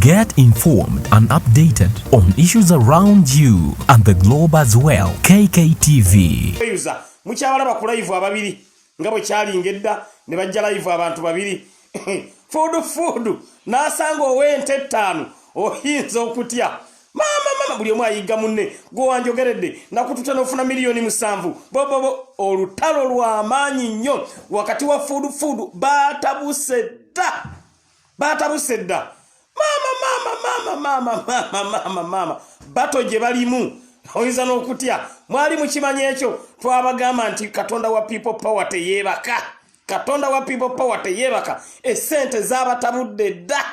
Get informed and updated on issues around you and the globe as well. KKTV. Kweyuza mukyabalaba ku live ababiri nga bwe kyalinga edda ne bajja live abantu babiri. Fuudu fuudu n'asanga ow'ente ettaano, oyinza okutya. Maama maama, buli omu ayigga munne. Gwe wanjogeredde nakututa n'ofuna miliyoni 7. Bobobo, olutalo lw'amaanyi nnyo wakati wa fuudu fuudu. Baatabuse dda, baatabuse dda. Maama maama maama maama maama maama maama, bato gye balimu oyinza n'okutya. Mwali mukimanyi ekyo? Twabagamba nti Katonda wa People Power teyeebaka, Katonda wa People Power teyeebaka. Esente zabatabudde dda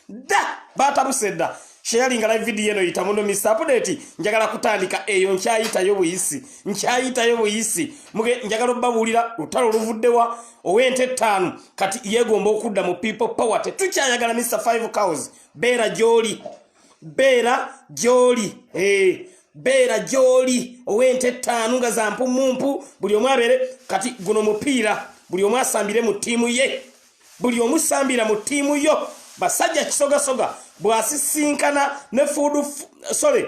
dda, batabuse dda. Sharinga live video eno, yita muno Mr Update. Njagala kutandika eyo, nkyayitayo buyisi, nkyayitayo buyisi. Muge njagala obbabuulira lutalo luvuddewa. Ow'ente ettaano kati yeegomba okudda mu People Power. Tetukyayagala Mr Five Cows. Beera gy'oli, beera gy'oli, beera gy'oli. Ow'ente ettaano nga za mpumumpu, buli omu abeere kati guno mupiira, buli omu asambire mu ttiimu ye, buli omu sambira mu ttiimu yo. Basajja kisogasoga bw'asisinkana ne food, sorry,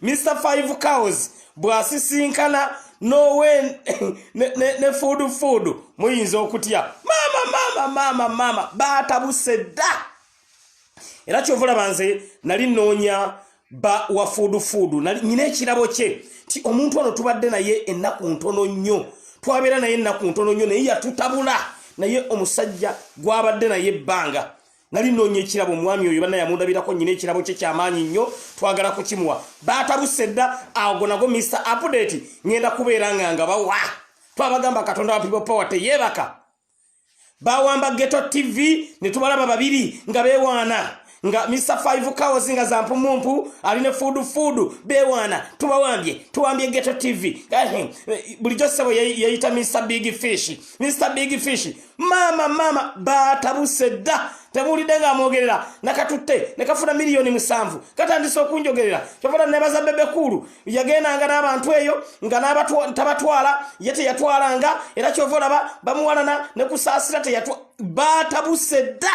Mr Five Cows bw'asisinkana nowe ne food food, muyinza okutya. Maama maama maama maama, baatabuse dda. Era kyova olaba nze nali nnoonya ba wa fuudu fuudu, nyina ekirabo kye nti omuntu ono tubadde naye ennaku ntono nnyo, twabeera naye ennaku ntono nnyo, naye yatutabula. Naye omusajja gwabadde naye ebbanga, nali nnoonya ekirabo omwami oyo banna yamundabirako. Nyina ekirabo kye kyamaanyi nnyo, twagala kukimuwa. Baatabuse dda. Ago nago Mr Update ŋŋenda kubeera nga nga bawa. Twabagamba Katonda wa People Power teyeebaka. Bawamba Ghetto TV ne tubalaba babiri nga beewaana, nga Mr Five Cows nga zampumumpu aline fuudu fuudu, beewaana. Tubawambye, tuwambye Ghetto TV. Bulijjo ssebo yeyita Mr Big Fish, Mr Big Fish. Maama maama, batabuse dda. Temuwulidde ng'amwogerera? Nakatutte ne kafuna miliyoni 7, katandise okunjogerera. Kyovula nebaza Bebe Cool, yagendanga n'abantu eyo nga tabatwala, ye teyatwalanga. Era kyova olaba bamuwalana ne kusaasira teyatwa. Batabuse dda.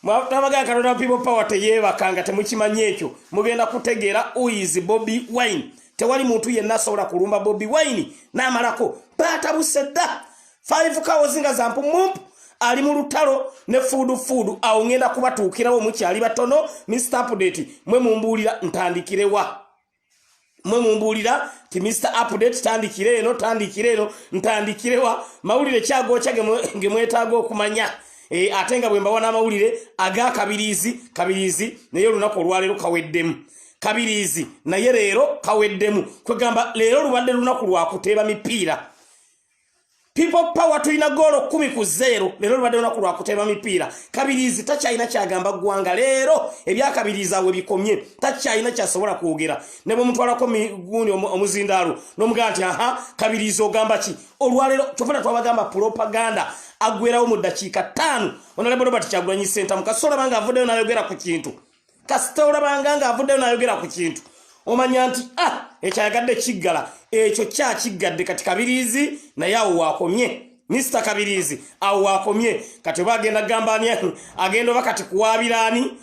Twabagamba Katonda People Power teyeebaka. Nga temukimanyi ekyo, mugenda kutegeera who is Bobi Wine. Tewali muntu yenna asobola kulumba Bobi Wine n'amalako. Batabuse dda. Five Cows nga zampumumpu ali mu lutalo ne fuudu fuudu. Awo ngenda kubatuukirawo, mukyali batono. Mr Update, mwe mumbuulira ntandikirewa? Mwe mumbuulira ti Mr Update tandikire eno, tandikire eno, ntandikirewa? Mawulire kyagokya ge mwetaaga okumanya. Ate nga bwe mbawa n'amawulire agakabiriizi kabiriizi, naye olunaku olwaleero kaweddemu kabiriizi, naye leero kaweddemu. Kwegamba leero lubadde lunaku lwakuteeba mipiira. People Power tulina goolo 10-0. Leero lubadde lunaku lwakuteeba mipiira. Kabiriizi takyalina kyagamba ggwanga leero. Ebyakabiriizi awe bikomye, takyalina kyasobola kwogera. Ne bwemutwalako gundi omuzindaalo n'omugamba nti aha, Kabiriizi ogamba ki olwaleero? Kyovana twabagamba propaganda aggwerawo mu ddakiika 5. Honorable Robert Kyagulanyi Ssentamu, kasita olaba nga avuddeyo n'ayogera ku kintu, kasita olabanga ng'avuddeyo n'ayogera ku kintu, omanya nti ah, ekyo ayagadde kiggala, ekyo kyakiggadde. Kati Kabiriizi naye awo wakomye. Mr Kabiriizi awo wakomye. Kati oba agenda kugamba ani? Agenda oba kati kuwaabira ani?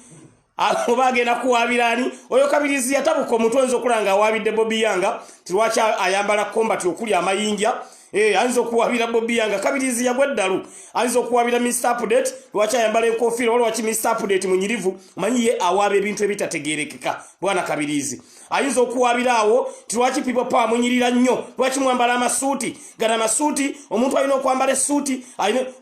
Oba agenda kuwaabira ani oyo Kabiriizi? Yatabuka omuntu, oyinza okulaba nga awaabidde Bobi Yanga ti lwaki ayambala kombati okuli amayinja. Ayinza okuwabira Bobi Yanga. Kabirizi yagwa eddalu. Ayinza okuwabira Mr Update lwaki ayambala enkofiira, oba lwaki Mr Update munyirivu. Omanyi ye awaaba ebintu ebitategerekeka. Bwana Kabirizi ayinza okuwabira awo ti lwaki People Power munyirira nnyo, lwaki mwambala amasuuti gana amasuuti, omuntu alina okwambala essuuti.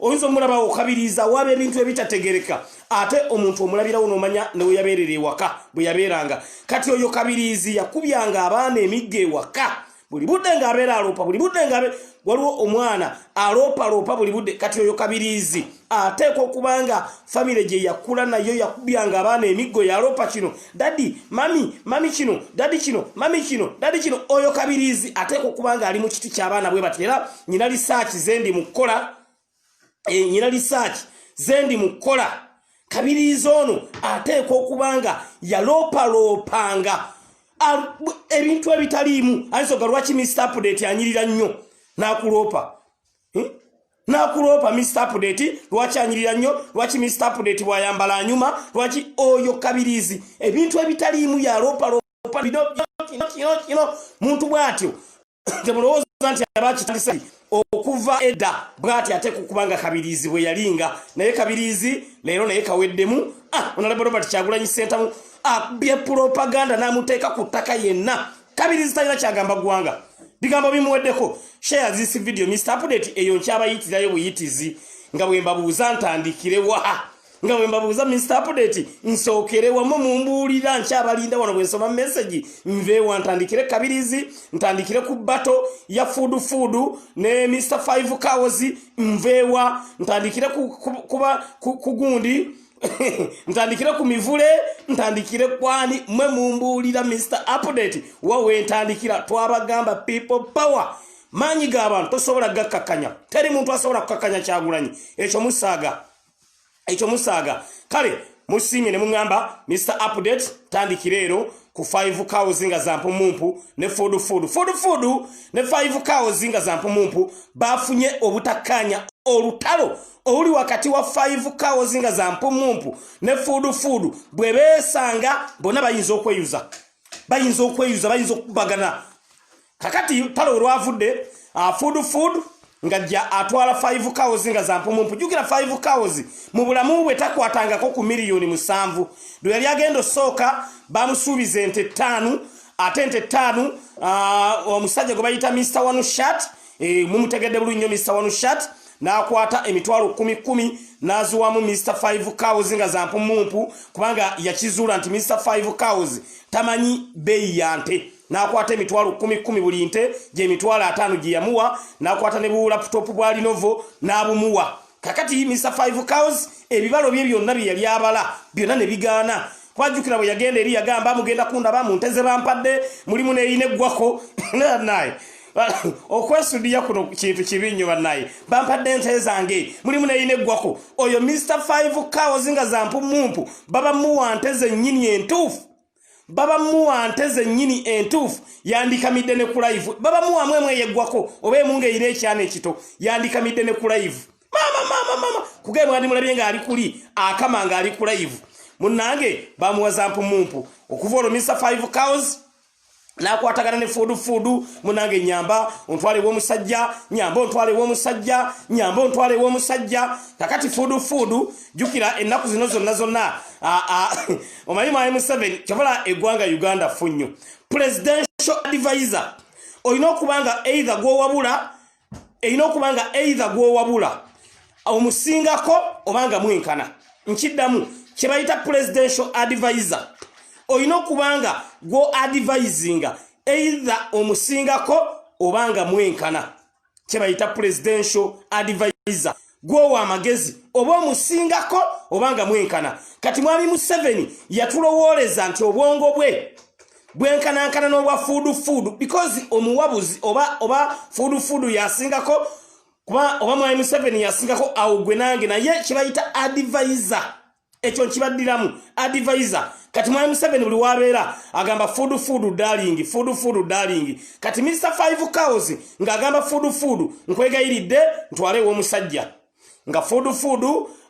Oyinza omulabawo Kabirizi awaaba ebintu ebitategereka. Ate omuntu omulabirawo n'omanya newe yabeerera ewaka bwe yabeeranga. Kati oyo Kabirizi yakubyanga abaana emigga ewaka buli budde ng'abeera aloopa buli budde nga waliwo omwana aloopaloopa buli budde. Kati oyo Kabiriizi ateekwa okuba nga famire gye yakula nayo yakubyanga abaana emiggo. Yaloopa kino, daddy, mummy, mummy kino, daddy kino, mummy kino, daddy kino. Oyo Kabiriizi ateekwa okuba nga ali mu kiti ky'abaana bwe bati. Era nyina research zendi mu kukola, nyina research zendi mu kukola. Kabiriizi ono ateekwa okuba nga yaloopaloopanga ebintu ebitaliimu. Ayinza oga lwaki Mr Update anyirira nnyo n'akuloopa. Nakuloopa Mr Update, lwaki anyirira nnyo? Lwaki Mr Update bw'ayambala anyuma? Lwaki oyo Kabirizi ebintu ebitaliimu yaloopaloopa bino kino kino kino? Muntu bw'atyo temulowooza nti abakitandise okuva edda bw'ati, ate kukubanga Kabirizi bwe yalinga naye. Kabirizi leero naye kaweddemu. Ah, Honorable Robert Kyagulanyi Sentamu akubye propaganda n'amuteeka ku ttaka yenna. Kabirizi talina kyagamba ggwanga, bigambo bimuweddeko. Share this video. Mr Update eyo nkyabayitirayo buyitizi nga bwe mbabuuza ntandikirewa, nga bwe mbabuuza Mr Update nsookere wamu mumbuulira. Nkyabalinda wano bwe nsoma message. Nveewa ntandikire Kabirizi, ntandikire ku battle ya Food Food ne Mr Five Cows? Nveewa ntandikire kuba ku gundi, ntandikire ku mivule, ntandikire kwani? Mwe mumbuulira Mr Update wawe ntandikira. Twabagamba people power, maanyi g'abantu tosobola gakkakkanya. Teri muntu asobola kukakkanya Kyagulanyi, ekyo musaaga, ekyo musaaga. Kale musiimye ne muŋŋamba Mr Update tandikira ero ku 5 Cows nga zampumumpu ne Food Food. Food Food ne 5 Cows nga zampumumpu bafunye obutakkaanya. Olutalo oluli wakati wa 5 Cows nga zampumumpu ne Food Food, bwe beesanga bonna bayinza okweyuza, bayinza okweyuza, bayinza okubagana. Kakati talo olwavudde, Food Food ngajja atwala 5 Cows nga zampumumpu. Jjukira 5 Cows mu bulamu bwe takwatangako ku miliyoni 7. Lwe yali agenda osooka bamusuubiza ente 5, ate ente 5 omusajja gwe bayita Mr One Shat, mumutegedde bulungi nnyo Mr One Shat, n'akwata emitwalo kumi kumi n'aziwamu Mr 5 Cows nga zampumumpu, kubanga yakizuula nti Mr 5 Cows tamanyi bbeeyi ya nte. N'akwata emitwalo kumi kumi buli nte, gye 50,000 gye yamuwa, n'akwata ne bu laptop bwa Lenovo n'abumuwa. Kakati Mr 5 Cows ebibalo bye byonna bye yali abala byonna ne bigaana. Kwajjukira bwe yagenda eri yagamba, "Mugenda kundaba mu nte ze bampadde, mulimu n'erina eggwako." Naye okwesudiya kuno kintu kibi nnyo. "Bannaye, bampadde ente zange, mulimu n'erina eggwako." Oyo Mr 5 Cows nga zampumumpu baba muwa nte zennyini entuufu, baba muwa nte zennyini entuufu, yandikamidde ne ku live. Baba muwamu emu eyeggwako oba emu ng'erina ekyana ekito, yandikamidde ne ku live. Maama, maama, maama, kugaye mwandi mulabye ng'ali kuli akama ng'ali ku live. Munnange, bamuwa zampumumpu. Okuva olwo Mr 5 Cows nakwatagana ne Food Food. "Munange, nyamba ontwale ew'omusajja, nyamba ontwale ew'omusajja, nyamba ontwale ew'omusajja." Kakati Food Food, jjukira ennaku zino zonna zonna, omanyi mwami Museveni kyobola eggwanga Uganda fu nnyo. Presidential advisor olina okuba nga either gwowabula, erina okuba nga either gwowabula omusingako oba nga mwenkana. Nkiddamu, kye bayita presidential advisor olina okuba nga gwo advisinga either omusingako oba nga mwenkana. Kye bayita presidential advisor, gwowa amagezi oba omusingako oba nga mwenkana. Kati mwami Museveni yatulowooleza nti obwongo bwe bwenkanankana n'obwa Food Food, because omuwabuzi oba Food Food yasingako kuba oba mwami Museveni yasingako, awo gwe nange. Naye kibayita advisor, ekyo nkibaddiramu, advisor. Kati mwami Museveni buli wabeera agamba, "Food Food darling, Food Food darling." Kati Mr Five Cows ng'agamba Food Food, "Nkwegayiridde ntwale ew'omusajja." Nga Food Food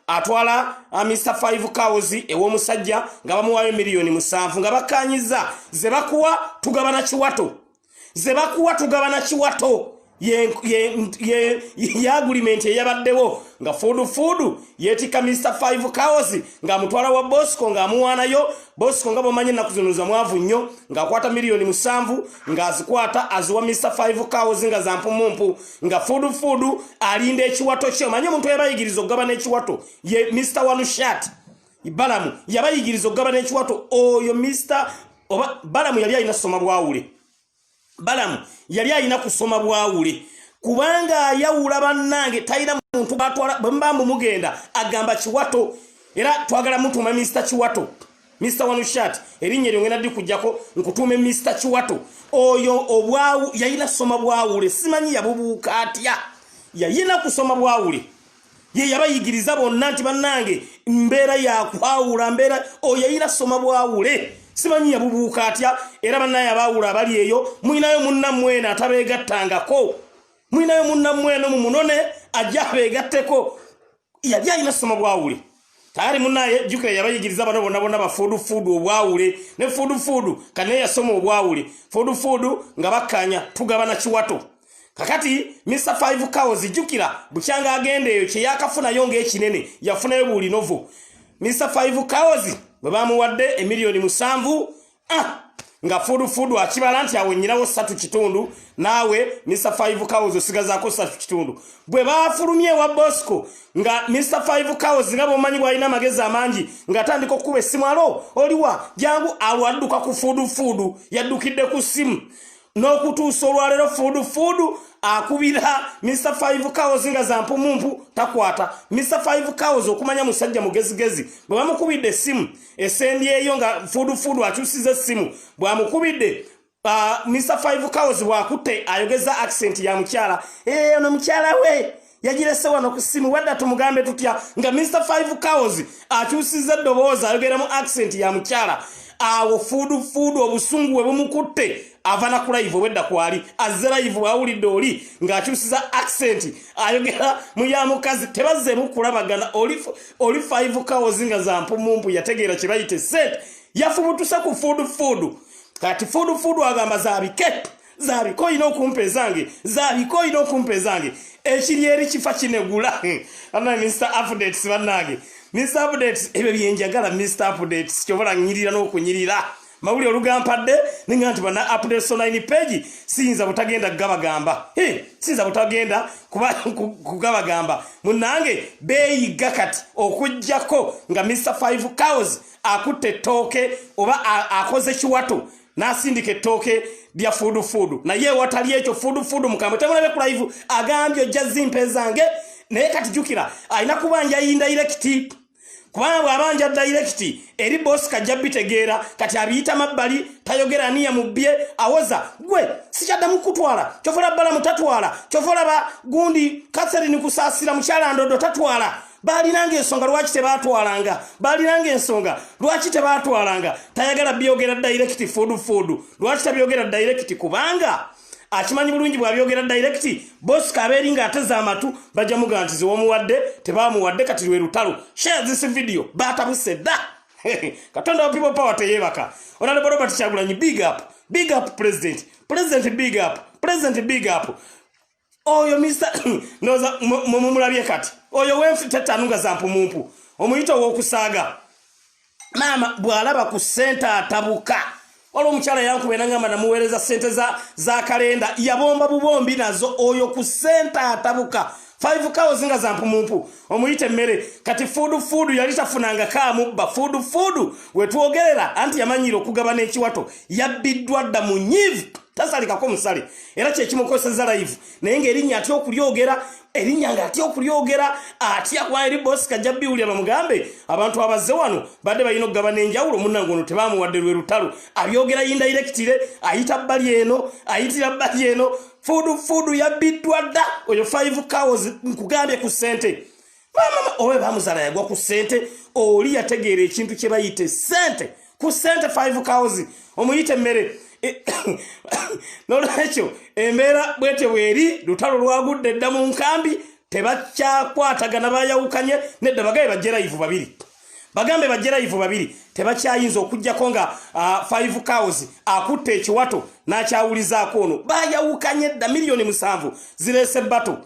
atwala Mr Five Cows ew'omusajja, nga bamuwaayo miliyoni 7, nga bakkanyiza ze bakuwa tugabana kiwato, ze bakuwa tugabana kiwato. Ye agreement eyabaddewo, nga Food Food yeetikka Mr Five Cows ng'amutwala wa Bosco, ng'amuwaanayo Bosco. Nga bwomanyi ennaku zino za mwavu nnyo, ng'akwata miliyoni 7 ng'azikwata aziwa Mr Five Cows nga zampumumpu, nga Food Food alinda ekiwato kye. Omanyi omuntu yabayigiriza okugabana ekiwato ye Mr One Shat. Balamu yabayigiriza okugabana ekiwato. Oyo Mr oba Balamu yali alina soma bwawule, Balamu yali alina kusoma bwawule, kubanga ayawula. Bannange, talina muntu batwala. Bwe muba mumugenda agamba kiwato, era twagala mutuuma Mr Kiwato. Mr One Shat, erinnya eryo ngenda dikujjako nkutuume Mr Kiwato. Oyo obwawu yalina soma bwawule, simanyi yabubuuka atya. Yalina kusoma bwawule, ye yabayigiriza bonna nti bannange mbeera yakwawula mbeera. Oyo yalina soma bwawule, simanyi yabubuuka atya. Era bannaye abaawula abali eyo, mulinayo munnammweno atabeegattangako, mulinayo munnammweno mumunone. Ajja abeegatteko. Yali alina soma bwawule tayari munaye. Jjukira yabayigiriza bano bonna bonna bafuudufuudu obwawule ne fuudufuudu. Kati naye yasoma obwawule, fuudufuudu nga bakkanya tugabana kiwato. Kakati Mr Five Cows, jjukira bukyanga agenda eyo kyeyakafunayo ng'ekinene yafunayo bulinovo. Mr Five Cows bwe bamuwadde emiliyoni 7, ah, nga fuudufuudu akibala nti awo nyinawo 3.5, naawe Mr Five Cows osigazaako 3.5. Bwe bafulumye ewa Bosco, nga Mr Five Cows nga bwomanyi bw'alina amagezi amangi, ng'atandika okukuba essimu, "Alo, oliwa? Jangu." Alwo adduka ku fuudufuudu, yaddukidde ku ssimu. N'okutuusa olwaleero fuudufuudu akubira Mr Five Cows nga zampumumpu takwata. Mr Five Cows okumanya musajja mugezigezi, bwe bamukubidde essimu esembyeyo nga fuudufuudu akyusiza essimu, bw'amukubidde Mr Five Cows bw'akutte ayogeza accent ya mukyala. "Eh, ono mukyala we yagirese wano ku ssimu, wadda tumugambe tutya?" Nga Mr Five Cows akyusiza eddoboozi, ayogera mu accent ya mukyala. Awo fuudufuudu obusungu bwe bumukutte, ava na ku live. Obwedda kwali azze live, bwawulidde oli ng'akyusiza accent ayogera mu ya mukazi, tebazzeemu kulabagana. Oli Five Cows nga za mpumumpu yategeera kye bayita esente, yafubutuse ku fuudufuudu. Kati fuudufuudu agamba, "Zaabike, zaabike, olina okumpa ezange, zaabike, olina okumpa ezange." Ekiri eri kifa kinegula. Bannange, Mr Updates, bannange, Mr Updates, ebyo byenjagala. Mr Updates, kyobola nyirira n'okunyirira mawuli olugampadde ninga nti bana Updates Online page siyinza butagenda kugabagamba. Siyinza butagenda kugabagamba. Munnange, beeyiga kati okugjako nga Mr Five Cows akutte ettooke oba akoze kiwato n'asindika ettooke lya fuudufuudu. Naye ewatali ekyo, fuudufuudu mukambwe. Temulabe ku live agambye, "Ojja zimpa ezange." Naye kati jjukira alina kubanja indirect, kubanga bw'abanja direct eri bosi kajja bitegeera. Kati abiyita mabbali, tayogera ani yamubbye, awoza gwe sikyaddamu kutwala. Kyova olaba Balamu tatwala, kyova olaba gundi Catherine Kusaasira mukyala Ndodo tatwala. Baalinanga ensonga lwaki tebatwalanga, baalinanga ensonga lwaki tebatwalanga. Tayagala byogera direct. Fuudufuudu lwaki tabyogera direct? Kubanga akimanyi bulungi bw'abyogera direct, bosi kabeeri ng'ateze amatu, bajja mugaa nti ziwamuwadde tebamuwadde. Kati lwe lutalo. Share this video. Batabuse dda. Katonda wa People Power teyeebaka. Honorable Robert Kyagulanyi, big up, big up president, president big up, president big up. Oyo Mr noza mumulabye kati oyo wenfu ttaano nga za mpumumpu, omuyita ow'okusaaga. Maama bw'alaba ku ssente atabuka. Waliwo omukyala yankuba enagamba namuweereza ssente za kalenda, yabomba bubombi nazo. Oyo ku ssente atabuka. Five Cows nga za mpumumpu, omuyita emmere. Kati fuudu fuudu yali tafunanga kaamubba. Fuudu fuudu wetwogerera anti yamanyira okugabana ekiwato, yabbiddwa dda mu nyiivu, tasalikako musale, era kyekimukoseza live. Naye ng'erinnya atya okulyogera, erinnya ng'atya okulyogera, atya kuba eri bosi kajja biwulira bamugambe abantu abazze wano badde balina okugabana enjawulo. Munnange, ono tebamuwadde, lwe lutalo. Abyogera indirectly, ayita bbali eno, ayitira bbali eno. Fuudu fuudu yabbiddwa dda oyo Five Cows, nkugambye ku ssente. Mama owe bamuzaala yagwa ku ssente. Oli yategeera ekintu kye bayita essente. Ku ssente Five Cows omuyita emmere. Nolwekyo embeera bwetyo bweri, lutalo lwagudde dda mu nkambi, tebakyakwatagana, bayawukanye nedda. Bagabe bajje live babiri, bagambe bajje live babiri, tebakyayinza okugjako nga Five Cows akutte ekiwato n'akyawulizaako ono. Bayawukanye dda. Miliyoni 7 zireese bato,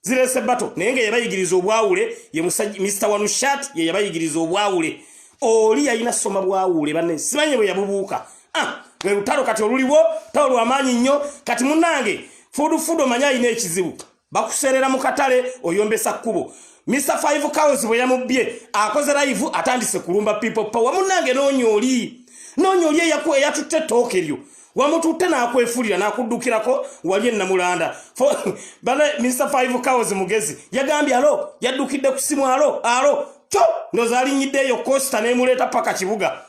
zireese bato. Naye nga yabayigiriza obwawule ye Mr Wanushat, ye yabayigiriza obwawule. Oli yalina soma bwawule, banne simanye bwe yabubuuka. Ah, lwe lutalo kati oluliwo, lutalo lwamaanyi nnyo. Kati munnange, fuudufuudu omanye alina ekizibu, bakuseerera mu katale, oyombesa kkubo. Mr Five Cows bwe yamubbye, akoze live, atandise kulumba People Power. Munnange, noonya oli, noonya oli eyatutte ettooke eryo. Wamututte n'akwefulira n'akuddukirako wali enamulanda. Bane Mr Five Cows mugezi, yagambye alo, yaddukidde ku simu, "Alo, alo." Kyo ndowooza alinyidde eyo coaster n'emuleeta paka kibuga.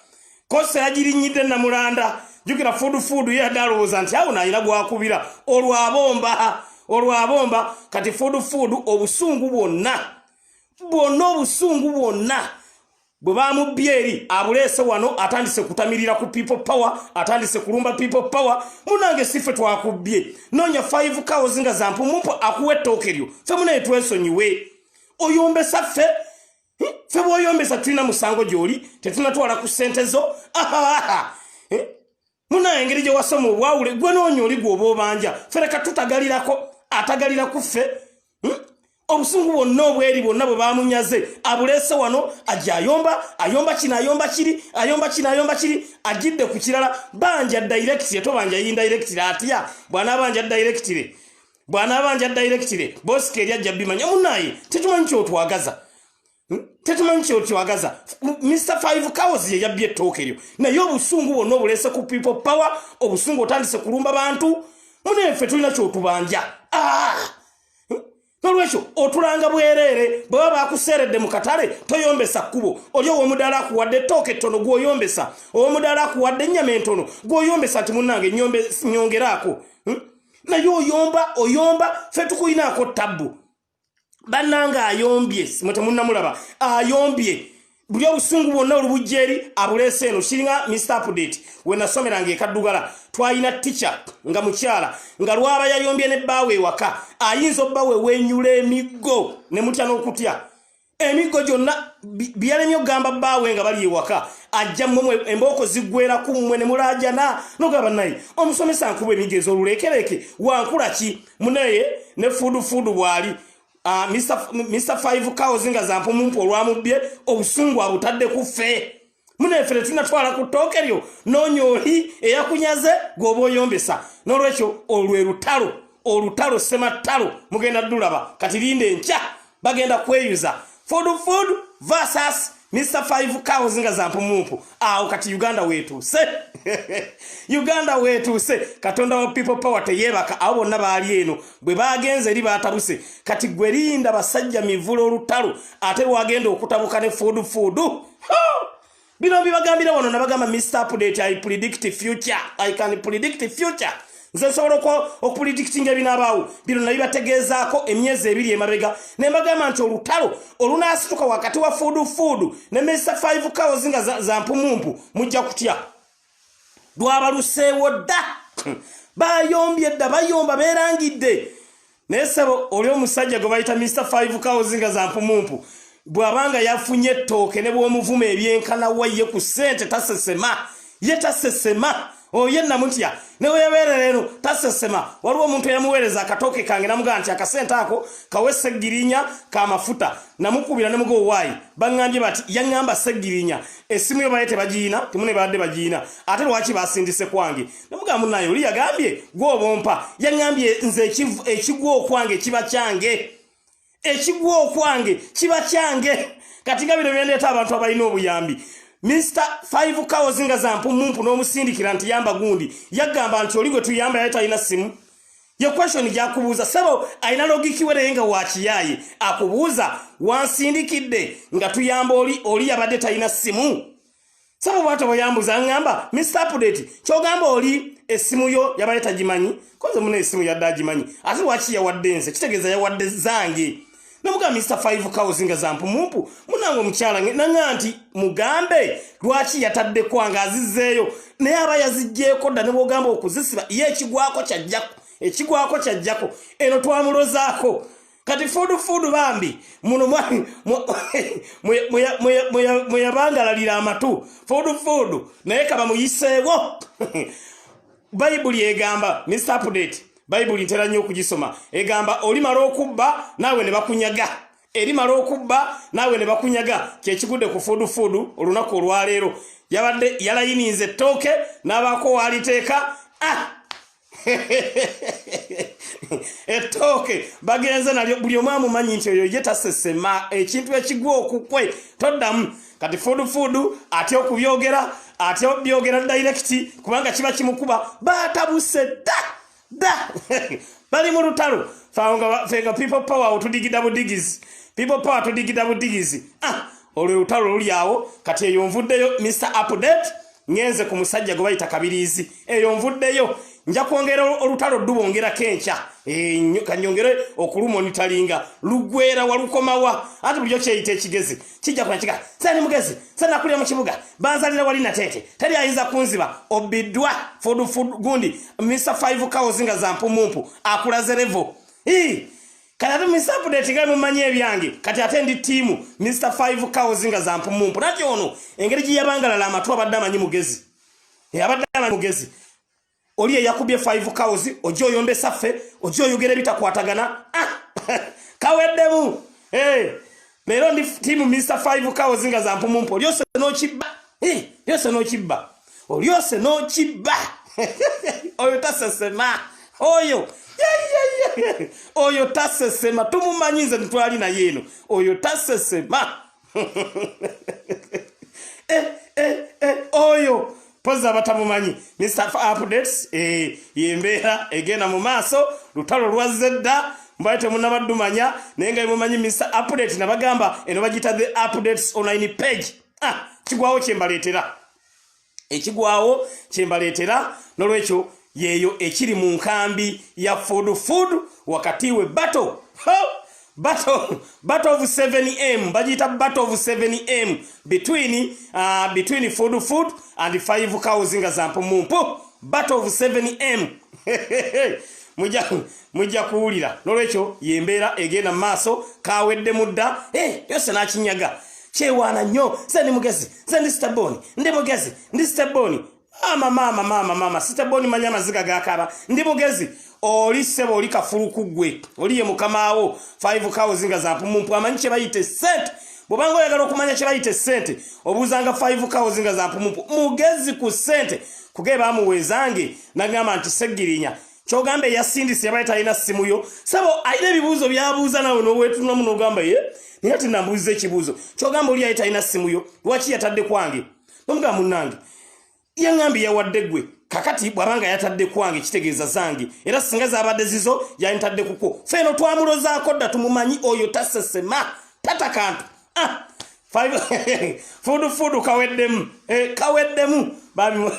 Coaster yagirinnyidde Namulanda. Jjukira fuudufuudu ye yadde alowooza nti awo naayina gwakubira, olwabomba, olwabomba. Kati fuudufuudu obusungu bwonna bwonna, obusungu bwonna. Bwe bamubbye eri abuleese wano, atandise kutamirira ku People Power, atandise kulumba People Power. Munange, siffe twakubbye. Noonya 5 Cows nga zampumumpu akuwa ettooke lyo. Ffe munaye twesonyiwe. Oyombesa ffe? Ffe bwoyombesa tulina musango gyoli? Tetunatwala ku ssente zo. Munaye, engeri gye wasoma obwawule, gwe noonya oli gweoba obanja. Ffe leka tutagalirako, atagalira ku ffe. Obusungu bwonna obweri bwonna bwe bamunyaze abuleese wano, ajja ayomba, ayomba kino, ayomba kiri, ayomba kino, ayomba kiri, ajidde ku kirala. Banja directly, tobanja indirectly. Atya bw'anaabanja directly? Bw'anaabanja directly, bosika eri ajja bimanya. Munaye, tetumanyi kyotwagaza. Tetumanyi kyotwagaza. Mr Five Cows ye yabbye ettooke eryo, naye obusungu bwonna obuleese ku People Power, obusungu otandise kulumba bantu. Munaye, ffe tulina kyotubanja? Ah! Nolwekyo otulanga bwereere. Bwe baba bakuseeredde mu katale, toyombesa kkubo. Oli ow'omudaala akuwadde ettooke ettono, gw'oyombesa. Ow'omudaala akuwadde ennyama entono, gw'oyombesa nti munnange nyongeraako. Naye oyomba, oyomba, ffe tukuyinaako tabbu. Bannange, ayombye, mwe temunnamulaba. Ayombye buli obusungu bwonna olubujja eri abuleese eno. Kiringa Mr Update, we nasomeranga ekaddugala, twalina tica nga mukyala, nga lwaba yayombye ne bbaawe ewaka, ayinza obba we wenyula emiggo ne mutya n'okutya. Emiggo gyonna byalemye okugamba bbaawe nga bali ewaka, ajja mmwe embooko ziggwera ku mmwe ne mulaajana nogamba, naye omusomesa nkuba emiggo ez'oluleekereke, wankula ki? Munaye, ne fuudufuudu bw'ali. Mr Five Cows nga zampumumpu olwamubbye, obusungu abutadde ku ffe. Muneffe tetunatwala ku ttooke lyo. Noonya oli eyakunyaze gw'oba oyombesa. N'olwekyo olwe lutalo, olutalo semattalo mugenda ddulaba. Kati linda enkya, bagenda kweyuza Food Food versus Mr Five Cows nga zampumumpu. Awo kati Uganda weetuuse, Uganda weetuuse. Katonda wa People Power teyeebaka. Abo bonna baali eno bwe bagenze eri batabuse. Kati gwe linda, basajja mivula, olutalo ate lwagenda okutabuka ne Food Food. Bino bibagambira wano, nabagamba, Mr Update, I predict future, I can predict future. Nze nsobola okupredictinga ebinaabaawo. Bino nabibategeezaako emyezi 2 emabega, ne mbagamba nti olutalo olunaasituka wakati wa Food Food ne Mr Five Cows nga za mpumumpu, mujja kutya. Lwabaluseewo dda, bayombye dda, bayomba, beerangidde. Naye sebo, oli omusajja gwe bayita Mr Five Cows nga za mpumumpu, bw'abanga yafunye ettooke, ne bw'omuvuma ebyenkanawa, ye ku ssente tasesema, ye tasesema. Oyo ye namutya, ne weyabeerera eno tasesema. Waliwo omuntu eyamuweereza akatooke kange, namugamba nti akasente ako kawe Seggirinya kamafuta. Namukubira ne mugo waayi, baŋŋambye bati, yaŋŋamba Seggirinya essimu yo baye tebagiina, timune badde bagiina, ate lwaki basindise kwange? Namugamba, munaye, oli yagambye gw'obompa, yaŋŋambye nze ekigwa okwange kiba kyange, ekigwa okwange kiba kyange. Kati nga bino byendeeta abantu abalina obuyambi, Mr Five Cows nga zampumumpu, n'omusindikira nti yamba gundi, yagamba nti oli gwe tuyamba yali talina simu. Ye question gyakubuuza, sebo, alina logic we, nga wakiyaaye akubuuza, wansindikidde nga tuyamba oli, oli yabadde talina simu? Sebo, bwatyo bwe yambuza, ŋŋamba, Mr Update, kyogamba oli essimu yo yabadde tagimanyi? Koze muna essimu yadde agimanyi, ate lwaki yawadde nze? Kitegeeza yawadde zange. Namugamba, Mr Five Cows nga zampumumpu, munange omukyala naŋŋa nti mugambe lwaki yatadde kwange, azizzeeyo, naye aba yaziggyeko dda. Ne bwogamba okuzisiba, ye ekigwako kyajjako, ekigwako kyajjako. Eno twamulozaako. Kati Food Food bambi muno mweyabangalalira amatu Food Food, naye kaba muyiseewo. Bayibuli egamba, Mr Update, Bayibuli ntera nnyo okugisoma, egamba olimala okubba naawe ne bakunyaga, erimala okubba naawe ne bakunyaga. Kyekigudde ku Food Food olunaku olwaleero. Yabadde yalayininze ettooke n'abaako waaliteeka. Ah! Ettooke bagenze nalyo. Buli omu amumanyi nti oyo ye tasesema, ekintu ekigwa okukwe toddamu. Kati Food Food atya okubyogera, atya obyogera direct, kubanga kiba kimukuba. Batabuse dda dda, bali mu lutalo. Fenga People Power otudigida budigizi, People Power tudigida budigizi. Ah, olwo lutalo luli awo. Kati eyo nvuddeyo, Mr Update, ngenze ku musajja gwe bayita Kabiriizi. Eyo nvuddeyo. Nja kwongera olutalo ddubongerako enkya. Kanyongere okulumonitalinga lugwera walukomawa. Anti bulijjo kyeyita ekigezi kijja kuna kiga sani mugezi sanakulira mu kibuga banzalira wali nateete teri ayinza kunziba obiddwa food food gundi Mr 5 cows nga za mpumumpu akulaze level. Kati ate Mr Update nga mumanyi ebyange, kati ate ndi tiimu Mr 5 cows nga za mpumumpu. Nati ono engeri gye yabangalala amatu abadde amanyi mugezi, abadde amanyi mugezi. Oli eyakubye 5 cows ojja oyombesa ffe, ojja oyogera ebitakwatagana. Kaweddemu. Leero ndi tiimu Mr 5 cows nga za mpumumpu. Olyose n'okibba, olyose n'okibba, olyose n'okibba. Oyo tasesema, oyo oyo tasesema, tumumanyi nze ntwali naye eno, oyo tasesema. Oyo pozi abatamumanyi Mr Updates. Yembeera egenda mu maaso, lutalo lwazze dda, mbaye temunabaddumanya, naye nga mumanyi Mr Update nabagamba eno bagiyita the Updates online page. Kigwawo kyembaleetera, ekigwawo kyembaleetera. Nolwekyo yeeyo ekiri mu nkambi ya food food wakati we battle battle battle of 7m, bagiyita battle of 7m between food food and 5 cows nga za mpumumpu. Battle of 7m mujja kuwulira. Nolwekyo yembeera egenda mu maaso, kawedde mudda. Yose n'akinyaga kyewaana nnyo, nze ndi mugezi, nze ndi staboni, ndi mugezi, ndi staboni. Maama maama maama maama staboni, manya amaziga gakaba, ndi mugezi. Oli ssebo oli kafuluku ggwe, oli ye mukamaawo 5 cows nga za mpumumpu. Amanyi kye bayita essente. Bw'obanga oyagala okumanya kye bayita essente, obuuzanga 5 cows nga za mpumumpu. Mugezi ku ssente kuge bamuweezange nagamba nti Segirinya kyogamba eyasindise yabaye talina ssimu yo. Sabo alina ebibuuzo byabuuza nawe n'obwetunamu n'ogamba ye naye ati nambuuziza ekibuuzo kyogamba oli yaye talina ssimu yo, lwaki yatadde kwange? Nomugamba munnange yaŋŋambye yawadde ggwe. Kakati bw'abanga yatadde kwange kitegeeza zange, era singa zabadde zizo yantadde kukwo. Feeno twamulozaako dda, tumumanyi oyo tasesema tata kantu. Food food kaweddemu, kaweddemu babi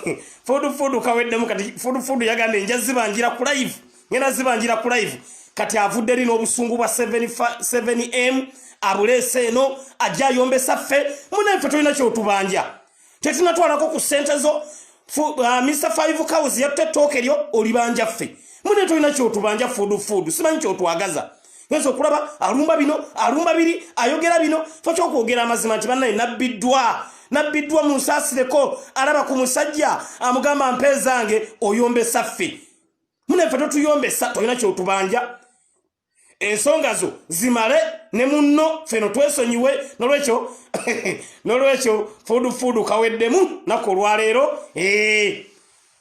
food food kaweddemu. Kati food food yagambye nja zibanjira ku live, ngenda zibanjira ku live. Kati avudde eri n'obusungu bwa 7m abuleese eno, ajja ayombesa ffe. Munaffe tolina kyotubanja, tetunatwalako ku ssente zo. Mr 5 cows yatte ettooke lyo olibanja ffe. Mune tolina kyotubanja. Food food simanyi kyotwagaza. Genza okulaba alumba bino, alumba biri, ayogera bino. Fo kyokwogera amazima nti bannaye nabbiddwa, nabbiddwa, munsaasireko. Alaba ku musajja amugamba mpe zange, oyombesa ffe. Munaffe totuyombesa, tolina kyotubanja, ensonga zo zimale ne munno, feno twesonyiwe. Nolwekyo food food kaweddemu naku olwaleero,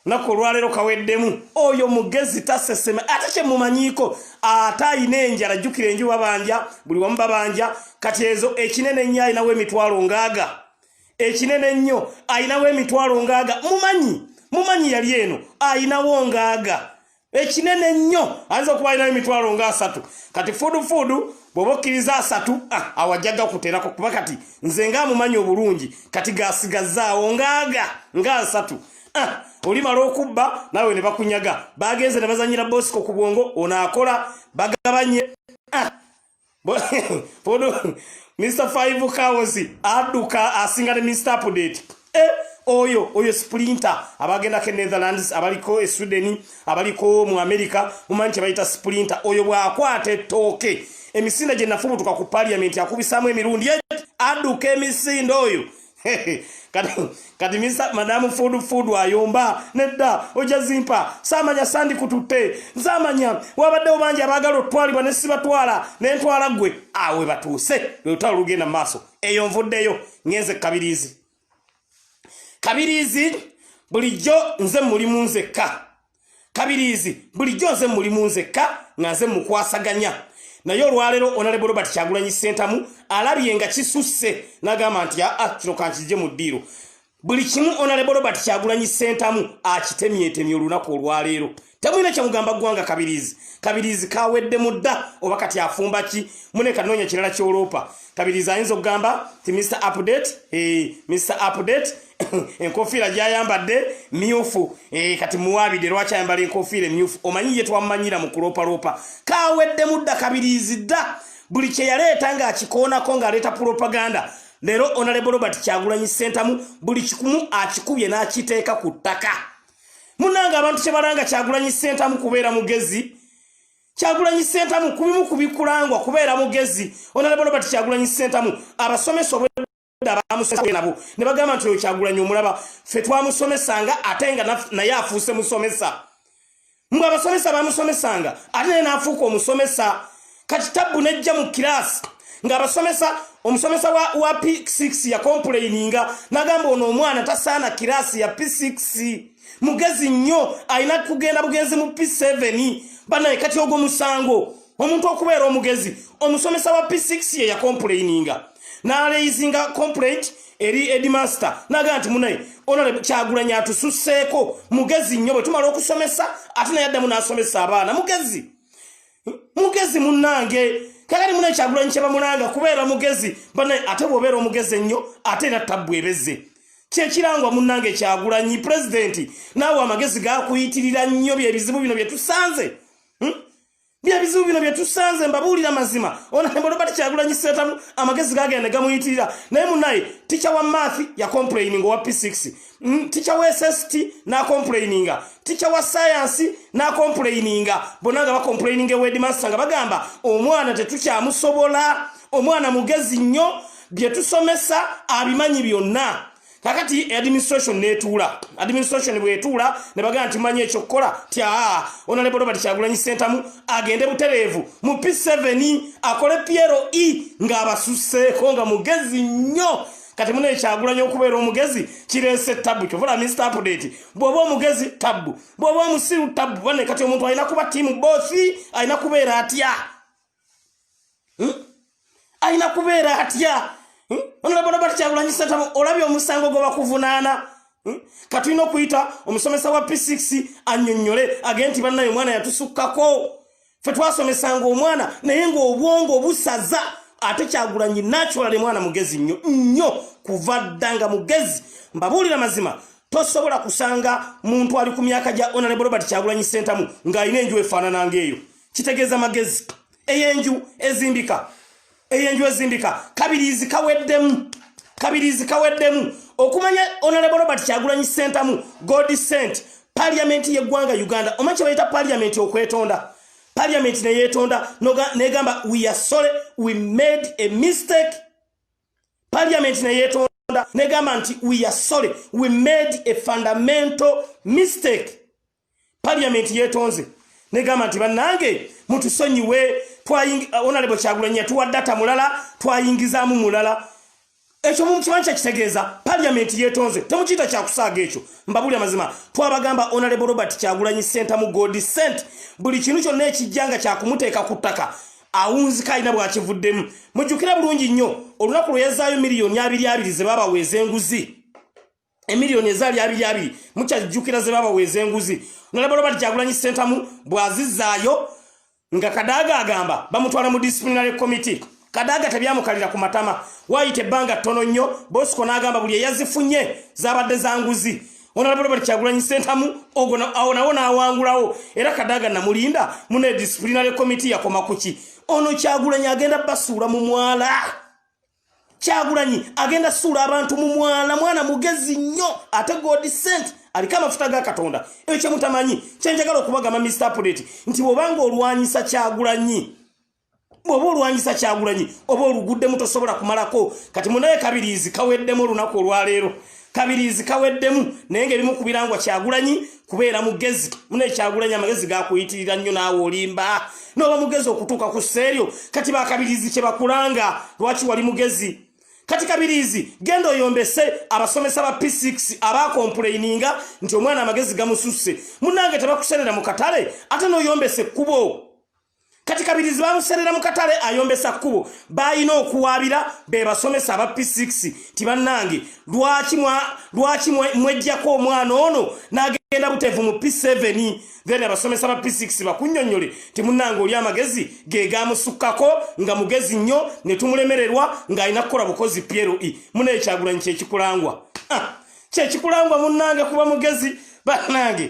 naku olwaleero kaweddemu. Oyo mugezi tasesema, ate kyemumanyiiko ate ayina enjala. Jjukira enju babanja, buli wamu babanja. Kati ezo ekinene ennyo ayinawo emitwalo ngaaga, ekinene ennyo ayinawo emitwalo ngaaga. Mumanyi, mumanyi yali eno ayinawo ngaaga. Ekinene ennyo ayinza okuba alinawo emitwalo nga 30. Kati food food bw'oba okkiriza 30, awo ajja gakuterako, kuba kati nze ngaamumanyi obulungi, kati gasigazaawo ngaaga nga 30. Olimala okubba naawe ne bakunyaga. Bagenze ne bazanyira Bosco ku bwongo, ono akola bagabanye. Mr 5 cows adduka asinga ne Mr Update. Oyo sprinter abagendako e Netherlands, abaliko e Sweden, abaliko mu America, mumanyi kye bayita sprinter. Oyo bw'akwata ettooke, emisinde gye nafubutuka ku parliament akubisaamu emirundi, adduka emisinde oyo. Kati misa madamu food food ayomba nedda ojja zimpa saamanya sandi kututte nsaamanya wabaddewo bangi abaagala otwalibwa ne sibatwala nentwala ggwe. Awe batuuse lwe lutalo lugenda mu maaso. Eyo nvuddeyo ngenze Kabiriizi. Kabiriizi bulijjo nze mulimu nzekka. Kabiriizi bulijjo nze mulimu nzekka nga nze mukwasaganya, naye olwaleero Honorable Robert Kyagulanyi Ssentamu alabye nga kisusse n'agamba nti aa kino kankijje mu ddiiro. Buli kimu Honorable Robert Kyagulanyi Ssentamu akitemyetemye olunaku olwaleero. Temulina kyemugamba ggwanga. Kabiriizi, Kabiriizi kawedde mudda oba kati afumba ki? Mune kanoonya kirala kyoloopa. Kabiriizi ayinza okugamba ti Mr Update, eh, Mr Update enkofiira gyayambadde myufu, eh, kati muwaabidde lwaki ayambala enkofiira emyufu? Omanyi ye twamumanyira mu kuloopaloopa. Kawedde mudda Kabiriizi dda. Buli kye yaleeta ng'akikoonako, ng'aleeta propaganda. Leero Honorable Robert Kyagulanyi Ssentamu buli kikumu akikubye n'akiteeka ku ttaka. Munange, abantu kyebalanga Kyagulanyi Ssentamu kubeera mugezi. Kyagulanyi Ssentamu kubimu kubikulangwa kubeera mugezi. Honorable Robert Kyagulanyi Ssentamu, abasomesa obwedda bamusomesa nabo ne bagamba nti oyo Kyagulanyi omulaba, ffe twamusomesanga ate nga naye afuuse musomesa. Mbwe abasomesa bamusomesanga ate naye n'afuuka omusomesa. Kati tabbu nejja mu kiraasi ng'abasomesa, omusomesa wa P6 yacomplaininga n'agamba ono omwana tasaana kiraasi ya P6, mugezi nnyo, alina kugenda bugenzi mu P7. Banaye, kati ogwo musango omuntu okubeera omugezi? Omusomesa wa P6 ye yacomplaininga n'araisinga complaint eri headmaster n'agamba nti munaye, ono Kyagulanyi atususseeko, mugezi nnyo, bwe tumala okusomesa ate naye addamu n'asomesa abaana. Mugezi, mugezi munnange. Kakati munaye, Kyagulanyi kyebamulanga kubeera mugezi. Banaye, ate bw'obeera omugezi ennyo ate era tabbu ebezze kyekirangwa. Munnange, Kyagulanyi pulezidenti, naawe amagezi gakuyitirira nnyo. Byebizibu bino byetusanze, Byebizibu bino byetusanze. Mbabuulira mazima, Honorable Robert Kyagulanyi Ssentamu amagezi gagenda ne gamuyitirira. Naye munaye, teacher wa math yacomplaining owa P6, teacher wa SST n'acomplaininga, teacher wa science n'acomplaininga, bonna nga bacomplaininga ewa headmaster nga bagamba omwana tetukyamusobola, omwana mugezi nnyo, bye tusomesa abimanyi byonna. Kakati administration netuula. Administration bwetuula ne bagamba nti manyi ekyokukola ti aa, Honorable Robert Kyagulanyi Ssentamu agende butereevu mu P7 akole PLE ng'abasusseeko, nga mugezi nnyo. Kati munaye, Kyagulanyi okubeera omugezi kireese tabbu. Kyovula Mr Update, bw'oba omugezi tabbu, bw'oba omusiru tabbu. Bane, kati omuntu alina kuba team both, alina kubeera atya? Alina kubeera atya? Honorable Robert Kyagulanyi Ssentamu, olabye omusango gwe bakuvunaana. Katulina okuyita omusomesa wa P6 annyonnyole agende nti bannaye, omwana yatusukkako, ffe twasomesanga omwana naye ng'obwongo busaza. Ate Kyagulanyi naturally mwana mugezi nnyo nnyo, kuva dda nga mugezi. Mbabuulira mazima, tosobola kusanga muntu ali ku myaka gya Honorable Robert Kyagulanyi Ssentamu ng'alina enju efaanana ng'eyo. Kitegeeza magezi. Ey'enju ezimbika, ey'enju ezimbika. Kabiriizi kaweddemu, Kabiriizi kaweddemu. Okumanya Honorable Robert Kyagulanyi Ssentamu God sent, parliament y'eggwanga Uganda, omanyi kye bayita parliament okwetonda? Parliament neyeetonda negamba, "We are sorry, we made a mistake." Parliament neyeetonda negamba nti, "We are sorry, we made a fundamental mistake." Parliament yeetonze negamba nti bannange mutusonyiwe, Honorable Kyagulanyi yatuwa data mulala, twayingizaamu mulala. Ekyo mukimanyi kyekitegeeza? Parliament yeetonze, temukiyita kyakusaaga ekyo. Mbabuli amazima, twabagamba Honorable Robert Kyagulanyi Ssentamu God sent, buli kintu kyonna ekijja nga kyakumuteeka ku ttaka awunzika, alina bwakivuddemu. Mujjukira bulungi nnyo olunaku lwe yazzaayo miliyoni 22 ze babaweeza enguzi, emiliyoni ezaali 22, mukyajjukira ze babaweeza enguzi? Honorable Robert Kyagulanyi Ssentamu bw'azizzaayo nga Kadaaga agamba bamutwala mu disciplinary committee. Kadaaga tebyamukalira ku matama. Waayita ebbanga ttono nnyo, Bosco n'agamba buli eyazifunye zabadde za nguzi. Honorable Robert Kyagulanyi Ssentamu ogwo awo nawo n'awangulawo. Era Kadaaga namulinda mune disciplinary committee yakoma kuki? Ono Kyagulanyi agenda basuula mu mwala. Kyagulanyi agenda suula abantu mu mwala. Mwana mugezi nnyo, ate God sent, aliko amafuta ga Katonda. Ekyo kyemutamanyi, kyenjagala okubagamba Mr Update, nti bw'obanga olwanyisa Kyagulanyi, bw'oba olwanyisa Kyagulanyi, oba oluguddemu, tosobola kumalako. Kati munaye, Kabiriizi kaweddemu olunaku olwaleero. Kabiriizi kaweddemu, naye ngaebimu ku birangwa Kyagulanyi kubeera mugezi. Munaye Kyagulanyi, amagezi gakuyitirira nnyo, naawe olimba n'oba mugezi okutuuka ku sseeryo. Kati bakabiriizi kye bakulanga, lwaki wali mugezi? Kati Kabiriizi, genda oyombese abasomesa ba P6 abacomplaininga nti omwana amagezi gamususse. Munange, tebakuserera mu katale ate n'oyombesa ekkubo. Kati Kabirizi bamuserera mu katale, ayombesa kkubo. Balina okuwaabira be basomesa aba P6 ti bannange, lwaki mwejjako omwana ono n'agenda buteevu mu P7? Then abasomesa ba P6 bakunnyonnyole ti munnange, oli amagezi ge gamusukkako, nga mugezi nnyo ne tumulemererwa ng'alina kukola bukozi PLE. Munaye Kyagulanyi kyekikulangwa. Ah, kyekikulangwa munnange kuba mugezi. Bannange,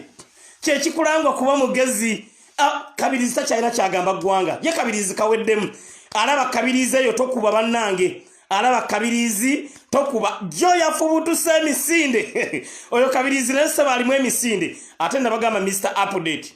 kyekikulangwa kuba mugezi. Ah, Kabirizi takyalina kyagamba ggwanga. Ye Kabirizi kaweddemu. Alaba Kabirizi eyo tokuba. Bannange, alaba Kabirizi tokuba. Jo yafubutuse emisinde oyo Kabirizi, naye seba alimu emisinde. Ate nabagamba Mr Update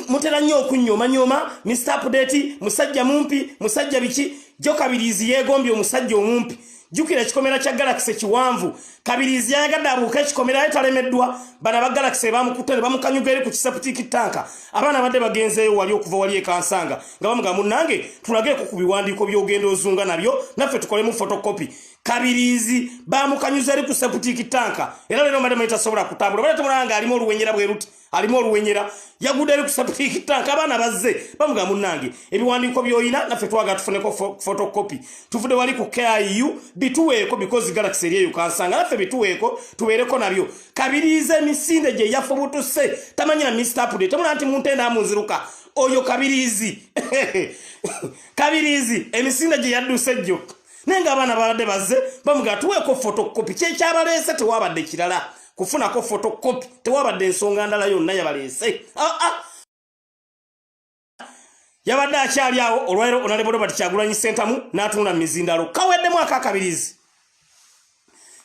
mutera nnyo okunnyomanyooma. Mr Update musajja mumpi, musajja biki. Jo Kabirizi yeegombye omusajja omumpi. Jjukira ekikomera kya Galaxy kiwanvu. Kabirizi yayagadde abuuke ekikomera, aye talemeddwa. Bano aba Galaxy bamukutte ne bamukanyuga eri ku ki septic tank. Abaana badde bagenzeeyo wali okuva wali ekansanga nga bamugamba, munnange, tulageeko ku biwandiiko by'ogenda ozunga nabyo, naffe tukolemu photocopy. Kabirizi bamukanyuza eri ku septic tank, era leero mbadde manyi tasobola kutambula. Badde tumulaba nga alimu oluwenyera bwe ruti, alimu oluwenyera, yagudde eri ku septic tank. Abaana bazze bamugamba, munnange, ebiwandiiko by'olina naffe twagala tufuneko photocopy, tuvudde wali ku KIU, bituweeko, because Galaxy eri eyo kansanga, naffe bituweeko tubeereko nabyo. Kabiriiza emisinde gye yafubutuse, tamanyi na Mr Update. Temulaba nti muntenda amunziruka oyo Kabiriizi? Kabiriizi emisinde gye yadduse jjo, naye ng'abaana babadde bazze bamugamba tuweeko photocopy. Kyekyabaleese, tewabadde kirala, kufunako photocopy. Tewabadde ensonga ndala yonna yabaleese. Ah, ah. Yabadde akyali awo olwaliro Honorable Robert Kyagulanyi Sentamu n'atunula mu mizindalo. Kaweddemu akakabirizi.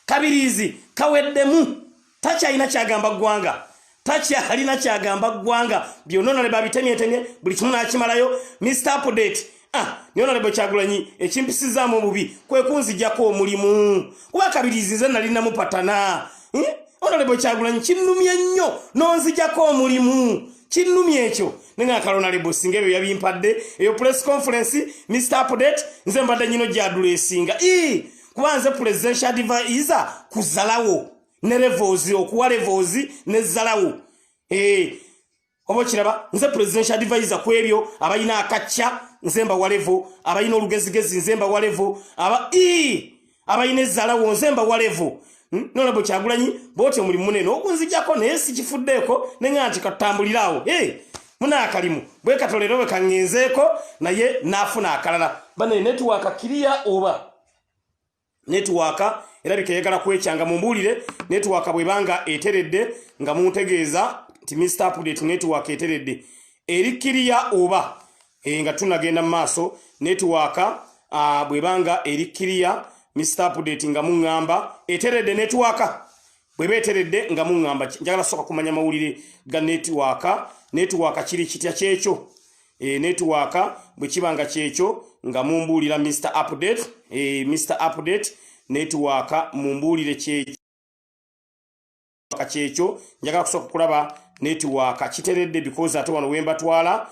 Kabirizi kaweddemu, takyalina kyagamba ggwanga, takyalina kyagamba ggwanga. Byonna Honorable abitemyetemye, buli kimu n'akimalayo. Mr Update, ah, naye Honorable Kyagulanyi, ekimpisizaamu obubi kwe kunzijjako omulimu, kuba Kabirizi nze nali namupatana. Eh? Honorable Kyagulanyi, kinnumye nnyo n'onzijjako omulimu, kinnumye ekyo. Nenga kalonalebo singa ebyo yabimpadde eyo press conference. Mr Update, nze mbadde nyino gyadulesinga kuba nze presidential advisor kuzalawo ne levels, okuwa levels ne zalawo. Eh, oba okiraba, nze presidential advisor ku ebyo. Abalina akacca nze mbawa level, abalina olugezigezi nze mbawa level, aba abalina ezzalawo nze mbawa level. Honorable Kyagulanyi, bwoti omulimu munene ogunzijjako, naye sikifuddeeko, neŋŋa nti katutambulire Hey, muna akalimu bwe katolero bwe kaŋŋenzeeko, naye naafuna akalala. Bane, network clear oba network erabika eyagala kwekyanga? Mumbuulire network bwebanga eteredde, nga muntegeeza nti Mr Update, network eteredde, eri clear oba nga tunagenda mu maaso. Network bwebanga eri clear, Mr Update, nga muŋŋamba eteredde. Network bweba eteredde nga muŋŋamba. Njagala soka kumanya mawulire ga network. Network kiri kitya? Kyekyo network bwe kiba nga kyekyo, nga mumbuulira Mr Update. Mr Update, network mumbuulire kyekyo kyekyo. Njagala kusooka kulaba network kiteredde, because ate wano wembatwala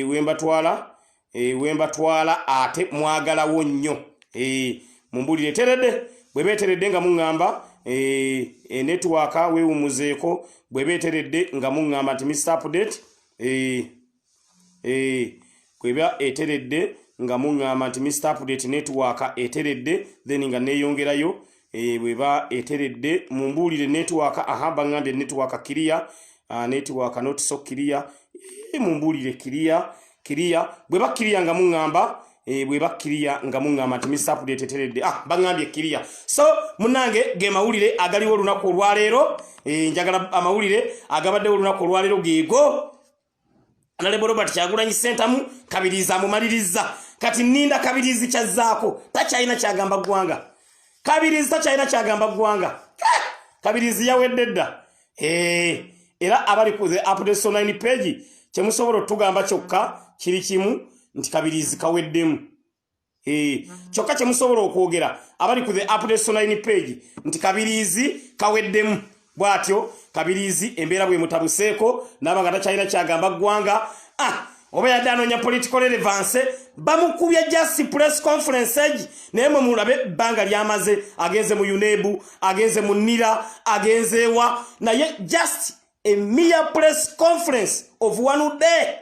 wembatwala wembatwala ate mwagalawo nnyo. Mumbuulire eteredde. Bweba eteredde nga muŋŋamba. Network weewumuzeeko. Bweba eteredde nga muŋŋamba nti Mr Update, bweba eteredde nga muŋŋamba nti Mr Update, network eteredde, then nga neeyongerayo. Bweba eteredde mumbuulire network. Aha, baŋŋambye network clear. Network not so clear. Mumbuulire clear, clear. Bweba clear nga muŋŋamba. Bweba clear nga muŋŋamba nti Mr Update eteredde. Ah, baŋŋambye clear. So munnange, ge mawulire agaliwo olunaku olwaleero. Njagala amawulire agabaddewo olunaku olwaleero geego. Honorable Robert Kyagulanyi Sentamu, Kabirizi amumaliriza. Kati nninda Kabirizi kyazzaako. Takyalina kyagamba ggwanga. Kabirizi takyalina kyagamba ggwanga. Eh, Kabirizi yawedde dda. Era abali ku the Updates Online page, kyemusobola otugamba kyokka kiri kimu nti Kabirizi kaweddemu. Kyokka kyemusobola okwogera abali ku the Updates Online page nti Kabirizi kaweddemu. Bw'atyo Kabirizi embeera bwemutabuseeko, naaba nga takyalina kyagamba ggwanga. Ah, oba yadde anoonya political relevance, bamukubye just press conference egi. Naye mwe mulabe ebbanga lyamaze agenze mu UNEB, agenze mu NIRA, agenze ewa, naye just A mere press conference of one day.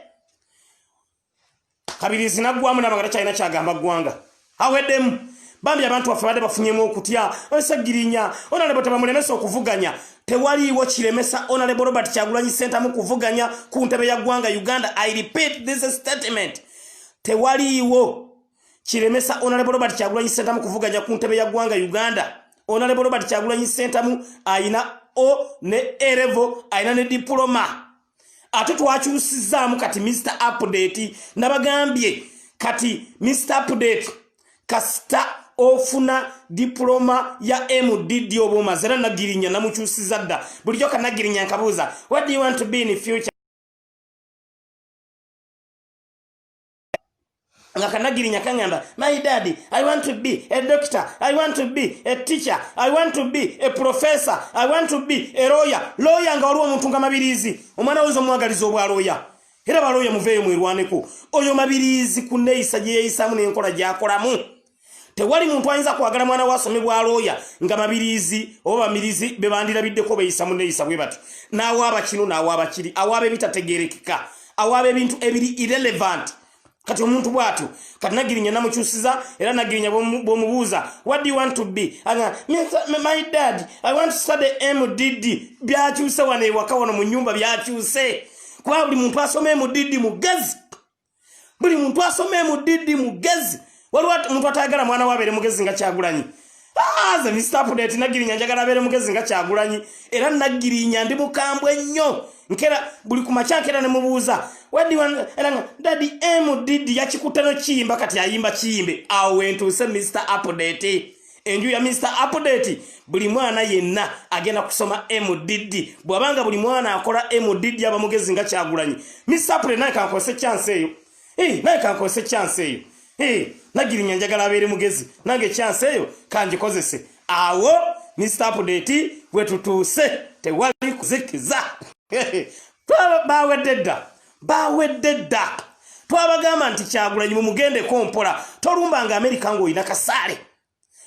Kabirizi naggwamu naba nga takyalina kyagamba ggwanga, aweddemu. Bambi abantu baffe badde bafunyemu okutya. Osegirinya Honorable tebamulemesa okuvuganya. Tewaliiwo kiremesa Honorable Robert Kyagulanyi Sentamu kuvuganya ku ntebe ya ggwanga Uganda. I repeat this statement, tewaliiwo kiremesa Honorable Robert Kyagulanyi Sentamu kuvuganya ku ntebe ya ggwanga Uganda. Honorable Robert Kyagulanyi Sentamu ayina O ne A level, ayina ne diploma. Ate twakyusizaamu kati Mr Update, nabagambye kati Mr Update kasita ofuna diploma ya MDD oba omaze. Era Nagirinya namukyusiza dda. Bulijjo kanagirinya nkabuuza, "What do you want to be in future?" Nga kanagirinya kaŋŋamba, "My daddy, I want to be a doctor, I want to be a teacher, I want to be a professor, I want to be a lawyer." Lawyer, nga waliwo omuntu nga Mabirizi, omwana oyinza omwagaliza obwa lawyer. Era balooya muveeyo mwerwaneko. Oyo Mabirizi ku neeyisa gye yeeyisaamu n'enkola gy'akolamu, tewali muntu ayinza kwagala mwana wasome bwa looya nga Mabirizi oba Bamirizi be bandirabiddeko beeyisa mu neeyisa bwe batyo. N'awaaba kino, n'awaaba kiri, awaaba ebitategeerekeka, awaaba ebintu ebiri irrelevant. Kati omuntu bw'atyo, kati Nagirinya namukyusiza. Era Nagirinya bw'omubuuza, "What do you want to be?" Aga, "My dad, I want to study MDD." Byakyuse wano ewaka, wano mu nyumba byakyuse, kuba buli muntu asoma MDD mugezi. Buli muntu asoma MDD mugezi. Waliwo omuntu atayagala mwana we abeere mugezi nga Kyagulanyi? Ah, ze Mr Update, Nagirinya njagala abeere mugezi nga Kyagulanyi. Era Nagirinya ndi mukambwe nnyo. Nkera buli ku makya nkera ne mubuuza, "What do you want?" Era nga, "Daddy, MDD." Yakikutte no kiyimba, kati ayimba kiyimbe. Awo wentuuse, Mr Update. Enju ya Mr Update, buli mwana yenna agenda kusoma MDD. Bw'abanga buli mwana akola MDD aba mugezi nga Kyagulanyi, Mr Update naye kankozese chance eyo. Eh, naye kankozese chance eyo. Eh, Nagirinya njagala abeere mugezi, nange chance eyo kangikozese. Awo Mr Update bwe tutuuse, tewali kuzikiza. Bawedde dda, bawedde dda. Twabagamba nti Kyagulanyi mumugendeko mpola. Tolumbanga Amerika ng'olina kasaale.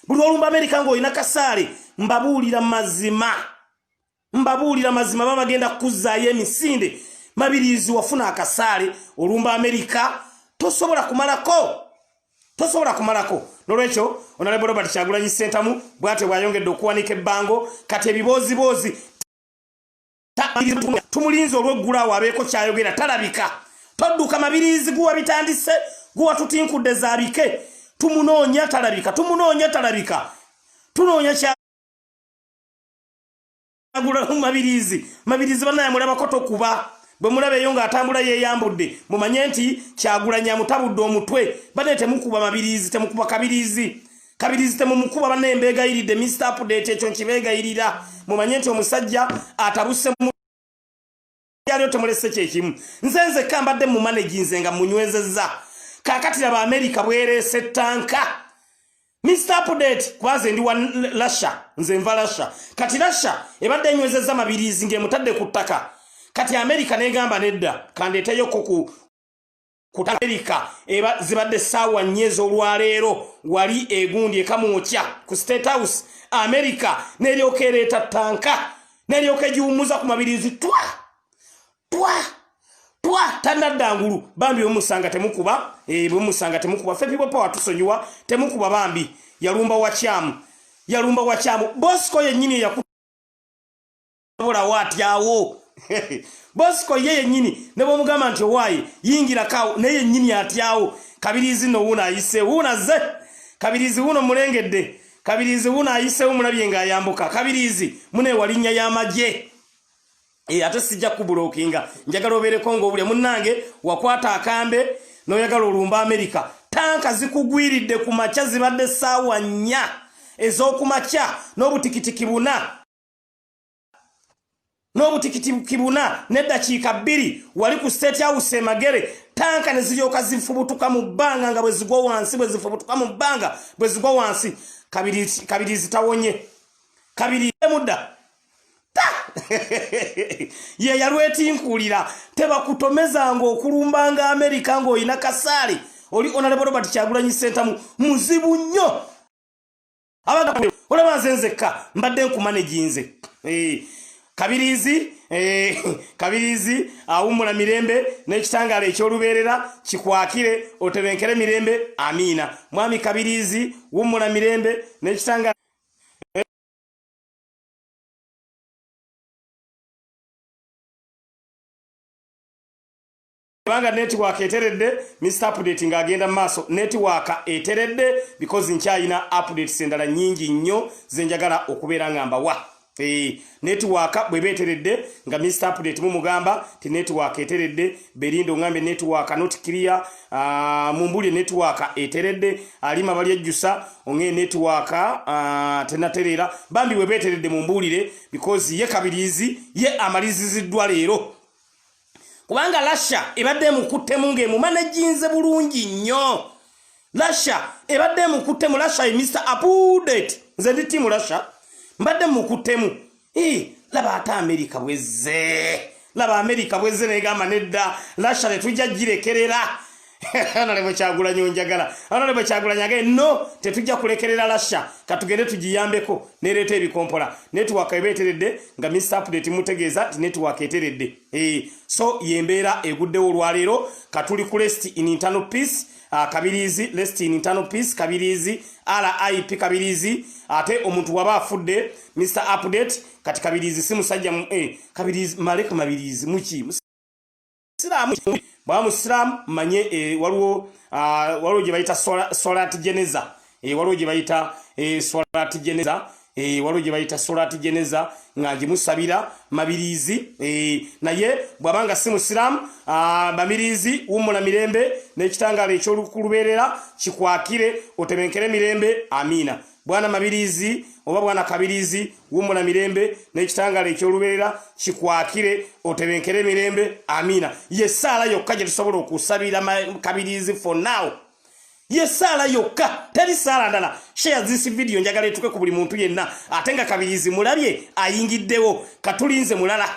Buli olumba Amerika ng'olina kasaale, mbabuulira mazima, mbabuulira mazima, baba bagenda kukuzzaayo emisinde. Mabirizi wafuna akasaale, olumba Amerika, tosobola kumalako, tosobola kumalako. Nolwekyo Honorable Robert Kyagulanyi Sentamu bwatyo bwayongedde okuwanika ebbango. Kati ebibooziboozi tumulinze olw'eggulaawo abeeko kyayogera, talabika. Todduka Mabirizi, guwa bitandise, guwa tutinkudde zaabike. Tumunoonya talabika, tumunoonya talabika, tunoonya Kyagula Mabirizi. Mabirizi bannaye mulabako tokuba. Bwe mulaba eyo ng'atambula yeeyambudde, mumanye nti Kyagulanyi amutabudde omutwe. Bannaye temukuba Mabirizi, temukuba Kabirizi. Kabirizi temumukuba bannaye, mbeegayiridde. Mr Update ekyo nkibeegayirira. Mumanye nti omusajja atabuse mu yaliyo, temulese kyekimu. Nze nzekka mbadde mumaneginze nga munywezezza. Kaakati laba Amerika bwereese tanka, Mr Update, kuba nze ndi wa Russia, nze nva Russia. Kati Russia ebadde enywezezza Mabirizi ng'emutadde ku ttaka. Kati Amerika negamba, nedda, kandeeteyoko ku Amerika. Eba zibadde 4:00 ez'olwaleero wali egundi ekamwokya ku State House. Amerika neryoka ereeta tanka, neryoka egiwummuza ku Mabirizi, twa twa twa, tanadda ngulu. Bambi bwemusanga temukuba, bwemusanga temukuba. Ffe People Power tusonyiwa, temukuba bambi. Yalumba wakyamu, yalumba wakyamu. Bosco yennyini yakubulawo atyawo. Bosco ye yennyini ne bwomugamba nti owaaye yingirakawo, naye yennyini atyawo. Kabirizi nno wuuno ayise, wuuno azze. Kabirizi wuuno mulengedde, Kabirizi wuuno ayisewo, mulabye ng'ayambuka. Kabirizi muneewa linnya y'amagye. Ate sijja kubulokinga, njagala obeereko ng'obulya. Munnange wakwata akambe n'oyagala olumba Amerika, tanka zikugwiridde ku makya. Zibadde 4:00 ez'okumakya n'obutikitiki 4, n'obutikitiki 4 n'eddakiika 2 wali ku State House emagere. Tanka ne ziryoka zifubutuka mu bbanga nga bwe zigwa wansi, bwe zifubutuka mu bbanga bwe zigwa wansi. Kabiri zitawonye, kabiri mudda ye yalwetinkuulira. Tebakutomezanga okulumbanga Amerika ng'olina kasaale. Oli Honorable Robert Kyagulanyi Sentamu muzibu nnyo. Olaba nze nzekka mbadde nkumaneginze. Kabirizi. Eh, Kabirizi awummula mirembe n'ekitangaala eky'olubeerera kikwakire otebenkere mirembe amiina. Mwami Kabirizi wummula mirembe n'ekitangaala kubanga netiwaaka eteredde. Mr Update ng'agenda mu maaso, netiwaaka eteredde because nkyayina updates endala nnyingi nnyo ze njagala okubeera nga mbawa. Netiwaaka bweba eteredde nga Mr Update mumugamba ti netiwaaka eteredde. Berindo ngambe netiwaaka not clear. Mumbulye netiwaaka eteredde. Alima balyejjusa onge netiwaaka tenatereera. Bambi bweba eteredde mumbuulire because ye Kabiriizi ye amaliziziddwa leero, kubanga Russia ebadde emukuttemu ng'emumanejinze bulungi nnyo. Russia ebadde emukuttemu. Russia ye Mr Update, nze ndi team Russia, mbadde mukuttemu. Laba ate Amerika bwezze, laba Amerika bwezze negamba nedda, Russia tetujja girekerera. Honorable Kyagulanyi onjagala, Honorable Kyagulanyi agaye no, tetujja kulekerera Russia, katugende tugiyambeko nereeta ebikompola. Network eba eteredde nga Mr Update mutegeeza nti network eteredde. So yembeera eguddewo olwaleero. Katuli ku rest in internal peace. Kabirizi, rest in internal peace. Kabirizi, RIP Kabirizi. Ate omuntu waba afudde, Mr Update, kati Kabirizi si musajja Kabirizi Malek Mabirizi muki musiraamu? Bwaba musiraamu manye waliwo gye bayita solat jeneza, waliwo gye bayita solat jeneza, waliwo gye bayita solat jeneza nga ngimusabira Mabirizi. Naye bw'abanga si musiraamu, Mabirizi wummula mirembe n'ekitangaala eky'olukulubeerera kikwakire otebenkere mirembe amiina. Bwana Mabirizi oba bwana Kabirizi, wummula mirembe n'ekitangaala eky'olubeerera kikwakire otebenkere mirembe amiina. Ye saala yokka gye tusobola okusabira Kabirizi for now, ye saala yokka, teri saala ndala. Share this video, njagala etuke ku buli muntu yenna. Ate nga Kabirizi mulabye ayingiddewo, katulinze mulala,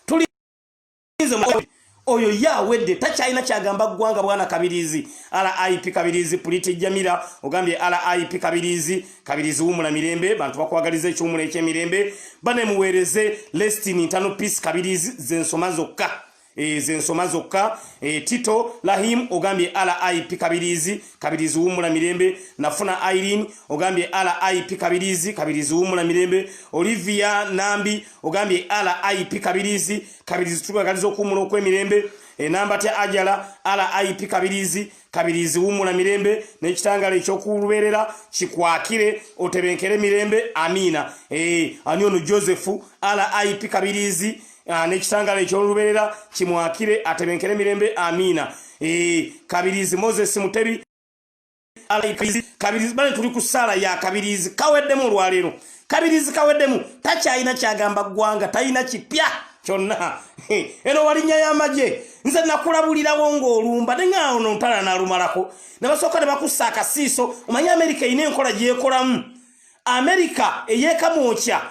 tulinze mulala. Oyo ye awedde, takyalina kyagamba ggwanga. Bwana Kabirizi, RIP Kabirizi. Puliti Jamira ogambye RIP Kabirizi. Kabirizi wumula mirembe, bantu bakwagaliza ekiwumula ekyemirembe. Banemuweereze rest in internal peace Kabirizi, zensoma zokka, zensoma zokka. Tito Lahim ogambye RIP Kabirizi. Kabirizi wumula mirembe. Nafuna Irene ogambye RIP Kabirizi. Kabirizi wumula mirembe. Olivia Nambi ogambye RIP Kabirizi. Kabirizi tukwagaliza okuwumula okw'emirembe. Enamba tya Ajala, RIP Kabirizi. Kabirizi wumula mirembe n'ekitangala ekyokulubeerera kikwakire otebenkere mirembe amiina. Ani ono? Joseph, RIP Kabirizi, n'ekitangala ekyolubeerera kimwakire atebenkere mirembe amiina. Kabirizi Moses Mutebi, Kabirizi, Kabirizi. Bale tuli ku ssaala ya Kabirizi, kaweddemu olwaleero. Kabirizi kaweddemu, takyalina kyagamba ggwanga, talina kipya kyonna. Eno walinnya y'amagye. Nze nakulabulirawo ng'olumba nenga ono ntala nalumalako ne basooka ne bakussa akasiiso. Omanyi Amerika erina enkola gyekolamu. Amerika eyeekamwokya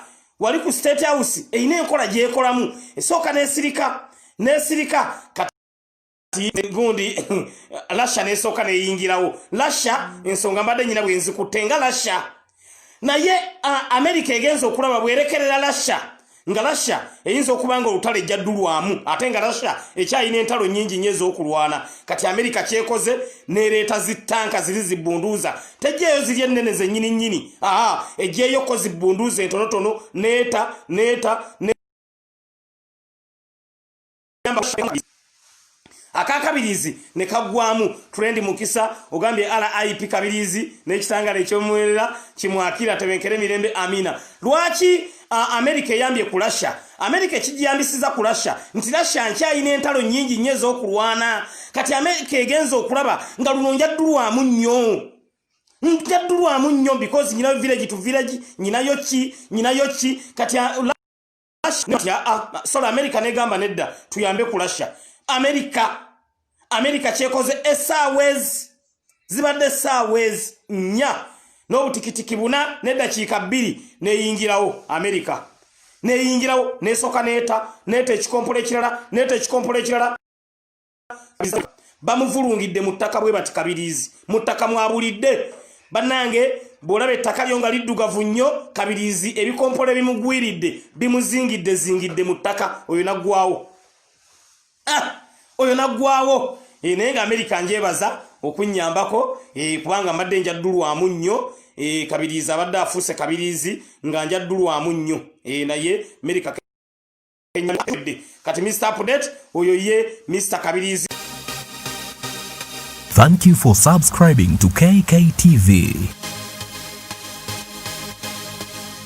wali ku State House erina enkola gyekolamu, esooka nesirika nesirika. Kati gundi Russia nesooka neyingirawo. Russia ensonga mbadde nyina bwe nzikutte nga Russia, naye Amerika egenza okulaba bwerekerera Russia nga Russia eyinza okuba nga olutalo ejjaddulwamu, ate nga Russia ekyalina entalo nnyingi nnyo ez'okulwana. Kati Amerika kyekoze nereeta zitanka ziri zibunduuza, tejjeeyo ziri ennene zennyini nnyini, aa ejjeeyoko zibunduuza entonotono neeta neeta ne akakabirizi ne kaggwamu. Trend Mukisa ogambye RIP Kabirizi n'ekitangala ekyomuwerera kimwakira tebenkere mirembe amina. Lwaki Amerika eyambye ku Russia? Amerika ekigiyambisiza ku Russia nti Russia nkyayina entalo nnyingi nnyo ez'okulwana. Kati Amerika egenza okulaba nga luno njaddulwamu nnyo, njaddulwamu nnyo because nyinayo village to village, nyinayo ki, nyinayo ki. Kati sorry, America negamba nedda, tuyambe ku Russia. America kyekoze essaawa ezi zibadde essaawa ezi 4 n'obutikitiki 4 n'eddakiika 2 neyingirawo. America neyingirawo nesooka neeta neeta ekikompola ekirala, neeta ekikompola ekirala. Bamuvulungidde mu ttaka bwe bati. Kabiriizi mu ttaka mwabulidde. Bannange, Bw'olaba ettaka lyo nga liddugavu nnyo, Kabiriizi ebikompola ebimugwiridde bimuzingidde zingidde mu ttaka, oyo naggwawo. Ah, oyo naggwawo. Naye nga Amerika njebaza okunnyambako, kubanga mbadde njaddulwamu nnyo. Kabiriizi abadde afuuse Kabiriizi nga njaddulwamu nnyo, naye Amerika kati Mr Update oyo ye Mr Kabiriizi. Thank you for subscribing to KKTV.